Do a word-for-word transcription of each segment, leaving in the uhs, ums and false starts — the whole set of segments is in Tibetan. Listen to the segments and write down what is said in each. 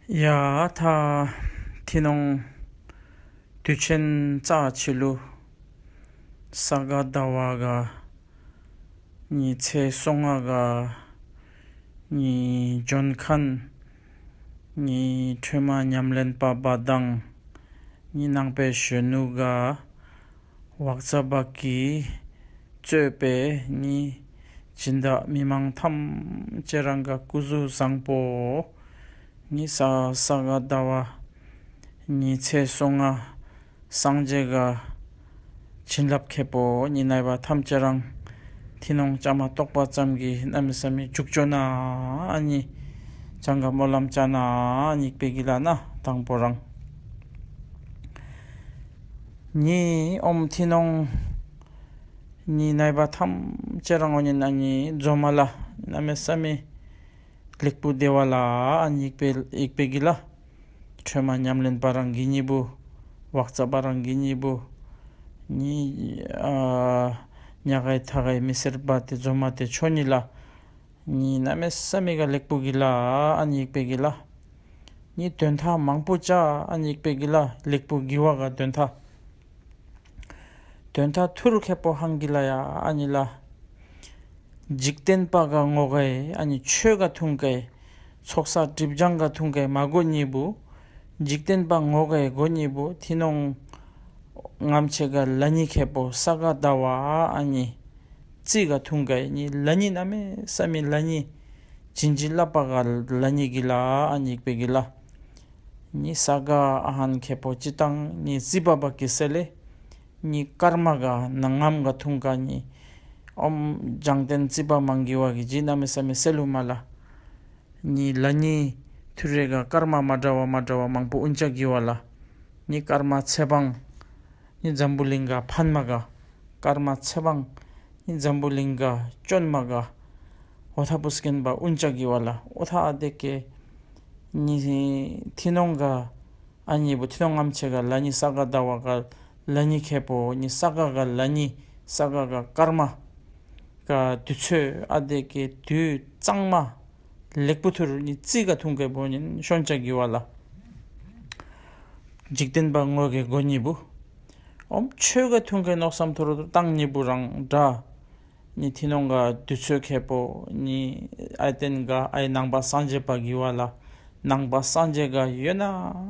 ཡ་ཐ་ཐི་ནོང་དུས་ཆེན་རྩ་ཆི་ལུ་ས་ག་ཟླ་བ་ག་ཉི་ཚེ་སོང་ང་ག་ཉི་ཇོན་ཁན་ཉི་ཁྲོས་མ་ཉམས་ལེན་པ་བ་དང་ཉི་ནང་པའི་གཞོན་ནུ་ག་ཝག་ཙ་བག་གི་གཙོས་པའི་ཉི་སྦྱིན་བདག་མི་མང་ཐམས་ཅད་རང་ག་སྐུ་གཟུགས་བཟང་པོ། ཉི་ས་ས་ག་ཟླ་བ་ཉི་ཚེ་སོང་ང་སངས་རྒྱས་ག་བྱིན་རླབས་ཁེ་པོ་ཉི་ནའི་བ་ཐམས་ཅད་རང་ཐི་ནོང་ཅ་མ་ཏོག་པ་ཙམ་གི་གནམ་མེད་ས་མེད་འཇུག་ཅོ་ན་ཨ་ཉི་ཅང་ག་སྨོན་ལམ་ཅ་ན་ཨ་ཉིག་པའི་གི་ལ་ན་དང་པོ་རང་ཉི་ཨོམ་ཐི་ནོང་ཉི་ནའི་བ་ཐམས་ཅད་རང་ཨོ་ཉི་ན་ཉི་འཛོམ་མ་ལ་གནམ་མེད་ས་མེད་ལེགས་པོ་བདེ་བ་ལ་ཨ་ཉིག་པའི་ཡིག་པའི་གི་ལ། ཁྲོས་མ་ཉམས་ལེན་པ་རང་གི་ཉི་བུ། ཝག་ཙ་པ་རང་གི་ཉི་བུ། ཉི་ཨ་ཉ་གའི་ཐ་གའི་མི་སེར་པ་དེ་འཛོམ་མ་དེ་ཆོ་ཉི་ལ། ཉི་གནམ་མེད་ས་མེད་ག་ལེགས་པོ་གི་ལ་ཨ་ཉིག་པའི་གི་ལ། ཉི་དོན་དག་མང་པོ་ཅ་ཨ་ཉིག་པའི་གི་ལ་ལེགས་པོ་གི་བ་ག་དོན་དག་དོན་དག་ཐུར་ཁེ་པོ་ཧང་གི་ལ་ཡ་ཨ་ཉི་ལ། འཇིག་རྟེན་པ་ག་ངོ་གའི་ཨ་ཉི་ཆོས་ག་ཐུང་གའི་ཚོགས་བསགས་སྒྲིབ་སྦྱང་ག་ཐུང་གའི་མ་གོ་ཉི་བུ། འཇིག་རྟེན་པ་ངོ་གའི་གོ་ཉི་བུ་ཐི་ནོང་ངམ་ཆེ་ག་ལ་ཉི་ཁེ་པོ་ས་ག་ཟླ་བ་ཨ་ཉི་རྩི་ག་ཐུང་གའི་ཉི་ལ་ཉི་གནམ་མེད་ས་མེད་ལ་ཉི་བྱིན་གྱིས་བརླབས་པ་ག་ལ་ཉི་གི་ལ་ཨ་ཉིག་པའི་གི་ལ། ཉི་ས་ག་ཨ་ཧན་ཁེ་པོ་ཅི་དང་ཉི་རྩི་པ་བ་གི་སེ་ལེ། ཉི་སྐར་མ་ག་ནང་ངམ་ག་ཐུང་ག་ཉི་ཨོམ་ལྗང་སྟེན་རྩི་པ་མང་གི་བ་གི་ཇི་གནམ་མེད་ས་མེད་སེ་ལུ་མ་ལ། ཉི་ལ་ཉི་ཐུར་རེ་ག་སྐར་མ་མ་འདྲ་བ་མ་འདྲ་བ་མང་པོ་ཨུན་ཅག་གི་བ་ལ། ཉི་སྐར་མ་ཚེ་བང་། ཉི་འཛམ་བུ་གླིང་ག་ཕན་མ་ག་སྐར་མ་ཚེ་བང་། ཉི་འཛམ་བུ་གླིང་ག་ཅོན་མ་ག་འོ་ཐ་པུ་སྐེན་པ་ཨུན་ཅག་གི་བ་ལ་འོ་ཐ་ཨ་དེ་ཀེ། ཉི་ཐི་ནོང་ག་ཨ་ཉི་བུ་ཐི་ནོང་ངམ་ཆེ་ག་ལ་ཉི་ས་ག་ཟླ་བ་ག་ལ་ཉི་ཁེ་པོ་ཉི་ས་ག་ག་ལ་ཉི་ས་ག་ག་སྐར་མ་ག་དུས་ཚོད་ཨ་དེ་ཀེ་དུས་གཙང་མ་ལེགས་པོ་ཐུར་ཉི་རྩི་ག་ཐུང་ཁེ་པོ་ཉི་ཤོན་ཅག་གི་བ་ལ། འཇིག་རྟེན་པ་ངོ་གེ་གོ་ཉི་བུ། ཨོམ་ཆོས་ག་ཐུང་ཁེ་ནོག་སམ་ཐུར་དུ་བཏང་ཉི་བུ་རང་འདྲ། ཉི་ཐི་ནོང་ག་དུས་ཚོད་ཁེ་པོ་ཉི་ཨའི་ཏེན་ག་ཨའི་ནང་པ་སངས་རྒྱས་པ་གི་བ་ལ། ནང་པ་སངས་རྒྱས་ག་ཡོད་ན་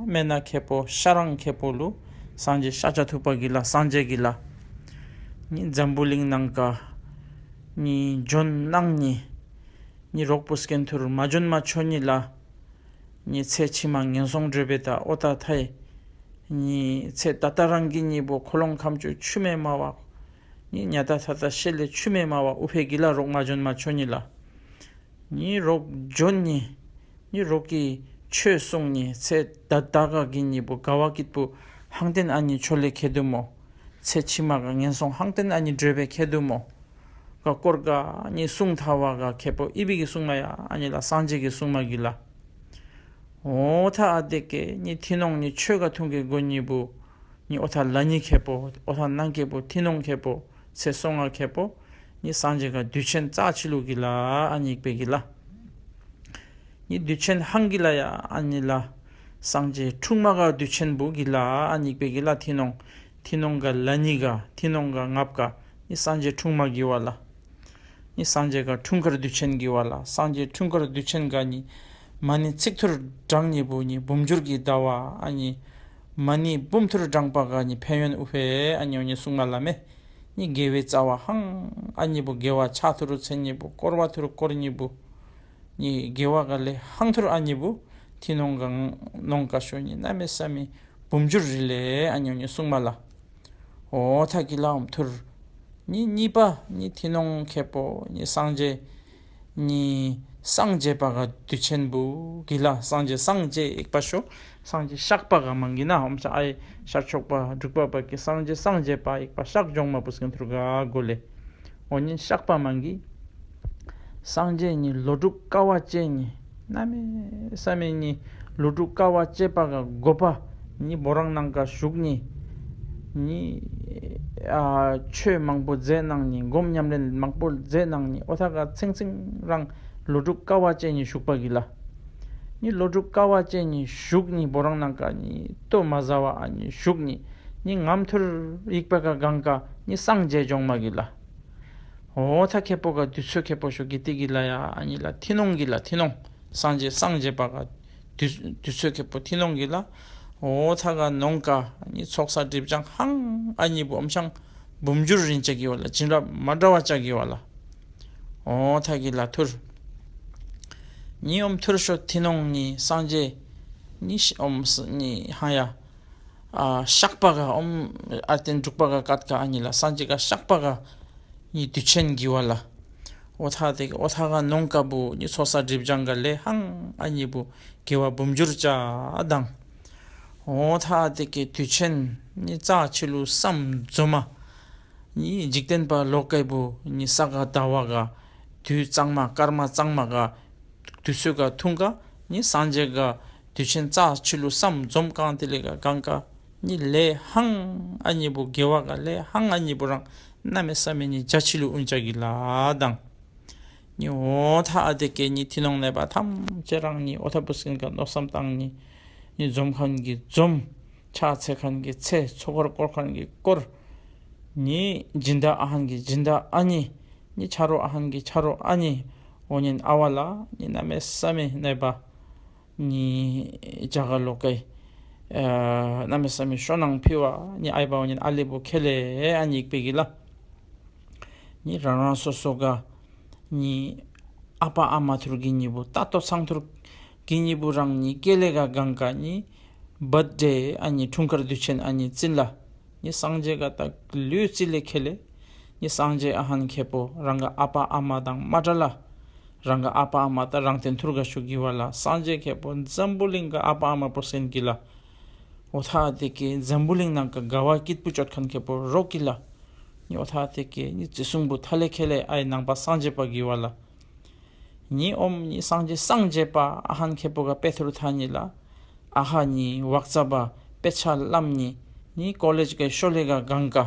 མེད་ན་ཁེ་པོ་ཤ་རང་ཁེ་པོ་ལུ་སངས་རྒྱས་ཤ་ཆ་ཐུབ་པ་གི་ལ་སངས་རྒྱས་གི་ལ། ཉི་འཛམ་བུ་གླིང་ནང་ག་ཉི་ཇོན་ནང་ཉི་ཉི་རོག་པོ་སྐེན་ཐུར་མ་ཇོན་མ་ཆོ་ཉི་ལ། ཉི་ཚེ་ཕྱི་མ་ངན་སོང་བགྲོད་པའི་ད་ཨོ་ད་ཐའི། ཉི་ཚེ་ད་ལྟ་རང་གི་ཉི་བོ་ཁོ་ལོང་ཁམ་ཆུ་ཆུ་མེ་མ་བ། ཉི་ཉ་ད་ད་ད་ཤེ་ལེ་ཆུ་མེ་མ་བ་ཨུ་ཕེ་གི་ལ་རོག་མ་ཇོན་མ་ཆོ་ཉི་ལ། ཉི་རོག་ཇོན་ཉི། ཉི་རོག་གི་ཆོས་གསུང་ཉི་ཚེ་ད་ད་ག་གི་ཉི་བོ་ག་བ་ཀིད་པུ་ཧང་ཏེན་ཨ་ཉི་ཆོ་ལེ་ཁེ་དུ་མོ། ཚེ་ཕྱི་མ་ག་ངན་སོང་ཧང་ཏེན་ཨ་ཉི་བགྲོད་པའི་ཁེ་དུ་མོ། ག་སྐོར་ག་ཉི་གསུང་ཐ་བ་ག་ཁེ་པོ་ཨི་བི་གི་གསུང་མ་ཡ་ཨ་ཉི་ལ་སངས་རྒྱས་ཀྱི་གསུང་མ་གི་ལ། འོ་ཐ་ཨ་དེ་ཀེ་ཉི་ཐི་ནོང་ཉི་ཆོས་ག་ཐུང་གེ་གོ་ཉི་བུ། ཉི་འོ་ཐ་ལ་ཉི་ཁེ་པོ་འོ་ཐ་ནང་ཁེ་པོ་ཐི་ནོང་ཁེ་པོ་ཚེ་སོང་ང་ཁེ་པོ། ཉི་སངས་རྒྱས་ག་དུས་ཆེན་རྩ་ཆི་ལུ་གི་ལ་ཨ་ཉིག་པེ་གི་ལ། ཉི་དུས་ཆེན་ཧང་གི་ལ་ཡ་ཨ་ཉི་ལ། སངས་རྒྱས་འཁྲུངས་མ་ག་དུས་ཆེན་བུ་གི་ལ་ཨ་ཉིག་པེ་གི་ལ་ཐི་ནོང་། ཐི་ནོང་ག་ལ་ཉི་ག་ཐི་ནོང་ག་ངབ་ག་ཉི་སངས་རྒྱས་འཁྲུངས་མ་གི་བ་ལ། ཉི་སངས་རྒྱས་ག་འཁྲུངས་སྐར་དུས་ཆེན་གི་བ་ལ་སངས་རྒྱས་འཁྲུངས་སྐར་དུས་ཆེན་ག་ཉི། མ་ཎི་ཚིག་ཐུར་བགྲང་ཉི་བུ་ཉི་འབུམ་འགྱུར་གི་ཟླ་བ་ཨ་ཉི། མ་ཎི་འབུམ་ཐུར་བགྲང་པ་ག་ཉི་ཕན་ཡོན་ཨུ་ཕེ་ཨ་ཉི་འོ་ཉི་གསུང་མ་ལ་མེ། ཉི་དགེ་བའི་རྩ་བ་ཧང་ཨ་ཉི་བུ་དགེ་བ་ཕྱག་ཐུར་ཚན་ཉི་བུ་བསྐོར་བ་ཐུར་བསྐོར་ཉི་བུ། ཉི་དགེ་བ་ག་ལེ་ཧང་ཐུར་ཨ་ཉི་བུ། ཐི་ནོང་ག་ནོང་ག་ཤོ་ཉི་གནམ་མེད་ས་མེད་འབུམ་འགྱུར་རི་ལེ་ཨ་ཉི་འོ་ཉི་གསུང་མ་ལ། འོ་ཐ་གི་ལའམ་ཐུར། ཉི་གཉིས་པ་ཉི་ཐི་ནོང་ཁེ་པོ་ཉི་སངས་རྒྱས། ཉི་སངས་རྒྱས་པ་ག་དུས་ཆེན་བུ་གི་ལ་སངས་རྒྱས་སངས་རྒྱས་ཡིག་པ་ཤོ། སངས་རྒྱས་གཤགས་པ་ག་མང་གི་ན་ཧོམ་ཆ་ཨའི་ཤར་ཕྱོགས་པ་འབྲུག་པ་པ་གི་སངས་རྒྱས་སངས་རྒྱས་པ་ཡིག་པ་གཤགས་ཇོང་མ་བུ་སྐན་ཐུར་ག་གོ་ལེ། འོ་ཉི་གཤགས་པ་མང་གི། སངས་རྒྱས་ཉི་ལོ་དྲུག་དཀའ་བ་སྤྱད་ཉི། གནམ་མེད་ས་མེད་ཉི་ལོ་དྲུག་དཀའ་བ་སྤྱད་པ་ག་དགོས་པ། ཉི་བོ་རང་ནང་ག་བཞུགས་ཉི། ཉི་ཨ་ཆོས་མང་པོ་མཛད་གནང་ཉི་སྒོམ་ཉམས་ལེན་མང་པོ་མཛད་གནང་ཉི་འོ་ཐ་ག་ཚིང་ཚིང་རང་ལོ་དྲུག་དཀའ་བ་སྤྱད་ཉི་བཞུགས་པ་གི་ལ། ནི་ལོ་དྲུག་དཀའ་བ་སྤྱད་ནི་བཞུགས་ནི་བོ་རང་ནང་ཀ་ནི་ལྟོ་མ་ཟ་བ་ཨ་ནི་བཞུགས་ནི་ནི་ངམ་ཐུར་ཡིག་པ་ག་གང་ཀ་ནི་སངས་རྒྱས་འབྱུང་མ་གི་ལ། འོ་ཐ་ཁེ་པོ་ག་དུས་ཚོད་ཁེ་པོ་ཤོ་གི་ཏི་གི་ལ་ཡ་ཨ་ནི་ལ་ཐི་ནོང་གི་ལ་ཐི་ནོང་སངས་རྒྱས་སངས་རྒྱས་པ་ག་དུས་དུས་ཚོད་ཁེ་པོ་ཐི་ནོང་གི་ལ། འོ་ཐ་ག་ནོང་ཀ་ནི་ཚོགས་བསགས་སྒྲིབ་སྦྱང་ཧང་ཨ་ནི་བུ་ཨམ་ཤང་འབུམ་འགྱུར་རིན་ཅག་གི་བ་ལ་བྱིན་རླབས་མ་འདྲ་བ་ཅག་གི་བ་ལ། འོ་ཐ་གི་ལ་ཐུར། ཉི་ཨོམ་ཐུར་ཤོ་ཐི་ནོང་ནི་སངས་རྒྱས་ནི་ཤ་ཨོམ་སི་ནི་ཧ་ཡ། ཨ་བཤགས་པ་ག་ཨོམ་ཨ་རྟེན་དྲུག་པ་ག་ཀད་ཀ་ཨ་ནི་ལ་སངས་རྒྱས་ག་བཤགས་པ་ག་ནི་དུས་ཆེན་གི་བ་ལ། འོ་ཐ་དེ་འོ་ཐ་ག་ནོང་ཀ་བུ་ནི་ཚོགས་བསགས་སྒྲིབ་སྦྱང་ག་ལས་ཧང་ཨ་ནི་བུ་དགེ་བ་འབུམ་འགྱུར་ཅག་དང་། འོ་ཐ་དེ་ཀའི་དུས་ཆེན་ནི་རྩ་ཆེ་ལུ་བསམ་འཛོམས་མ། ནི་འཇིག་རྟེན་པ་ལོ་ཀའི་བུ་ནི་ས་ག་ཟླ་བ་ག་དུས་གཙང་མ་སྐར་མ་གཙང་མ་ག་དུས་ཚོད་ག་ཐུང་ག་ནི་སངས་རྒྱས་ག་དུས་ཆེན་རྩ་ཆེ་ལུ་བསམ་འཛོམས་གང་དེ་ལས་ག་གང་ག་ནི་ལས་ཧང་ཨ་ནི་བུ་དགེ་བ་ག་ལས་ཧང་ཨ་ནི་བུ་རང་གནམ་མེད་ས་མེད་ནི་རྒྱ་ཆེ་ལུ་ཨུན་ཅག་གི་ལ་དང་། ནི་འོ་ཐ་ཨ་དེ་ཀའི་ནི་ཐི་ནོང་ནས་པ་ཐམས་ཅད་རང་ནི་འོ་ཐ་བུ་སྐྱིན་ག་མནོ་བསམ་བཏང་ནི་ནི་འཛོམས་མཁན་གི་འཛོམས། ཕྱག་འཚལ་མཁན་གྱི་འཚལ། ཚོགས་འཁོར་བསྐོར་མཁན་གྱི་བསྐོར། ནི་སྦྱིན་བདག་ཨ་ཧན་གྱི་སྦྱིན་བདག་ཨ་ནི། ནི་ཆ་རོགས་ཨ་ཧན་གྱི་ཆ་རོགས་ཨ་ནི། འོ་ཉན་ཨ་བ་ལ་ནི་གནམ་མེད་ས་མེད་གནས་པ། ནི་རྒྱ་གར་ལོ་ཀའི་གནམ་མེད་ས་མེད་ཤོ་ནང་ཕི་བ་ནི་ཨའི་བ་འོ་ཉན་ཨ་ལེ་བུ་ཁེ་ལེ་ཨ་ནི་ཡིག་པེ་གི་ལ། ནི་རང་རང་སོ་སོ་ག་ནི་ཨ་པ་ཨ་མ་ཐུར་གི་ཉི་བུ་ཏ་ཏོ་ཚང་ཐུར་གི་ཉི་བུ་རང་ནི་ཀེ་ལེ་ག་གང་ག་ནི་བར་ཐ་ཌེ་ཨ་ནི་འཁྲུངས་སྐར་དུས་ཆེན་ཨ་ནི་རྩིན་ལ་ནི་སངས་རྒྱས་ག་ཏ་ལུས་རྩི་ལེ་ཁེ་ལེ་ནི་སངས་རྒྱས་ཨ་ཧན་ཁེ་པོ་རང་ག་ཨ་པ་ཨ་མ་དང་མ་བྲལ་ལ་རང་ག་ཨ་པ་ཨ་མ་ཏ་རང་བརྟེན་ཐུར་ག་ཤུ་གི་བ་ལ་སངས་རྒྱས་ཁེ་པོ་འཛམ་བུ་གླིང་ག་ཨ་པ་ཨ་མ་པོ་སེན་གི་ལ། འོ་ཐ་དེ་ཀའི་འཛམ་བུ་གླིང་ནང་ག་དགའ་བ་སྐྱིད་པོ་ཅོད་མཁན་ཁེ་པོ་རོག་གི་ལ། ནི་འོ་ཐ་དེ་ཀའི་ནི་བརྩི་སྲུང་བུ་ཐ་ལེ་ཁེ་ལེ་ཨའི་ནང་པ་སངས་རྒྱས་པ་གི་བ་ལ། ནི་ཨོམ་ནི་སངས་རྒྱས་སངས་རྒྱས་པ་ཨ་ཧན་ཁེ་པོ་ག་པེ་ཐུར་ཐ་ནི་ལ། ཨ་ཧ་ནི་བག་ཙ་བ་དཔེ་ཆ་བླམ་ནི། ནི་ཀོ་ལེཇ་གི་ཤོ་ལེ་ག་གང་ག་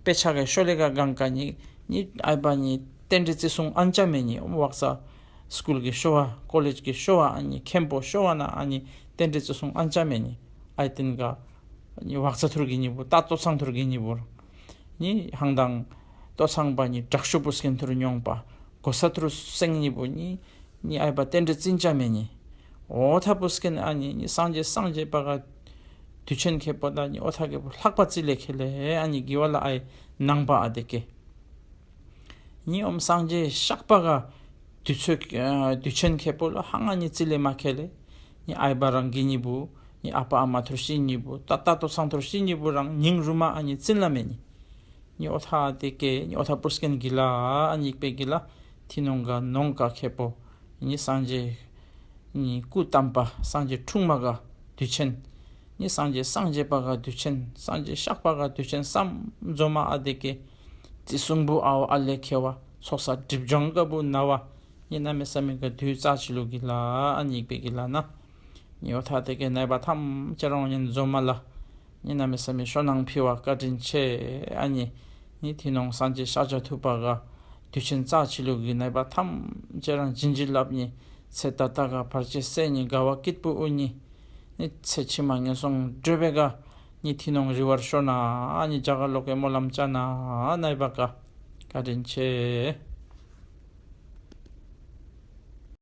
དཔེ་ཆ་གི་ཤོ་ལེ་ག་གང་ག་ནི། ནི་ཨའི་བ་ནི་རྟེན་འབྲེལ་བརྩི་སྲུང་ཨན་ཅ་མེ་ནི་ཨོམ་བག་ཙ། སི་ཀུལ་གི་ཤོ་བ་ཀོ་ལེཇ་གི་ཤོ་བ་ཨ་ནི་མཁན་པོ་ཤོ་བ་ན་ཨ་ནི་རྟེན་འབྲེལ་བརྩི་སྲུང་ཨན་ཅ་མེ་ནི་ཨའི་ཏིན་ག་ནི་བག་ཙ་ཐུར་གི་ཉི་བུ་ཏ་ཏོ་ཚང་ཐུར་གི་ཉི་བུ་ནི་ཧང་དང་ཏོ་ཚང་པ་ནི་དྲག་ཤུ་པུ་སྐྱིན་ཐུར་མྱོང་པ་གོ་ས་ཐུར་སེང་ཉི་བུ་ནི་ནི་ཨའི་བ་རྟེན་འབྲེལ་བརྩིན་ཅ་མེ་ནི་འོ་ཐ་པུ་སྐྱིན་ཨ་ནི་ནི་སངས་རྒྱས་སངས་རྒྱས་པ་ག་དུས་ཆེན་ཁེ་པོ་ད་ནི་འོ་ཐ་ཁེ་པོ་ལྷག་པ་རྩི་ལེ་ཁེ་ལེ་ཨ་ནི་གི་བ་ལ་ཨའི་ནང་པ་ཨ་དེ་ཀའི། ནི་ཨོམ་སངས་རྒྱས་བཤགས་པ་ག་དུས་ཚོད་དུས་ཆེན་ཁེ་པོ་ལ་ཧང་ཨ་ནི་རྩི་ལེ་མ་ཁེ་ལེ། ནི་ཨའི་བ་རང་གི་ཉི་བུ། ནི་ཨ་པ་ཨ་མ་ཐུར་ཤི་ཉི་བུ་ཏ་ཏ་ཏོ་ཚང་ཐུར་ཤི་ཉི་བུ་རང་ཉིང་རུ་མ་ཨ་ནི་རྩིན་ལ་མེ་ནི། ནི་འོ་ཐ་དེ་ཀའི་ནི་འོ་ཐ་པུར་སྐྱན་གི་ལ་ཨ་ནི་ཡིག་པེ་གི་ལ། ཐི་ནོང་ག་ནོང་ག་ཁེ་པོ། ནི་སངས་རྒྱས། ནི་སྐུ་བལྟམས་པ་སངས་རྒྱས་འཁྲུངས་མ་ག་དུས་ཆེན། ནི་སངས་རྒྱས་སངས་རྒྱས་པ་ག་དུས་ཆེན། སངས་རྒྱས་བཤགས་པ་ག་དུས་ཆེན་བསམ་འཛོམས་མ་ཨ་དེ་ཀའི། བརྩི་སྲུང་བུ་ཨའོ་ཨ་ལེ་ཁེ་བ་ཚོགས་བསགས་སྒྲིབ་སྦྱང་ག་བུ་ན་བ། ནི་གནམ་མེད་ས་མེད་ག་དུས་རྩ་ཆེ་ལུ་གི་ལ་ཨ་ནི་ཡིག་པེ་གི་ལ་ན། ནི་འོ་ཐ་དེ་ཀའི་ནའི་བ་ཐམས་ཅད་རང་ཉན་འཛོམས་མ་ལ། ནི་གནམ་མེད་ས་མེད་ཤོ་ནང་ཕི་བ་བཀའ་དྲིན་ཆེ་ཨ་ནི། ནི་ཐི་ནོང་སངས་རྒྱས་ཤཱཀྱ་ཐུབ་པ་ག་དུས་ཆེན་རྩ་ཆེ་ལུ་གི་ནའི་བ་ཐམས་ཅད་རང་བྱིན་གྱིས་བརླབས་ནི། ཚེ་ད་ལྟ་ག་བར་ཆད་སེལ་ནི་དགའ་བ་སྐྱིད་པོ་ཨུ་ནི། ནི་ཚེ་ཕྱི་མ་ངན་སོང་བགྲོད་པའི་ག་ནི་ཐི་ནོང་རི་བར་ཤོ་ན་ཨ་ནི་རྒྱ་གར་ལོ་ཀའི་སྨོན་ལམ་ཅ་ན་ནའི་བ་ག་བཀའ་དྲིན་ཆེ།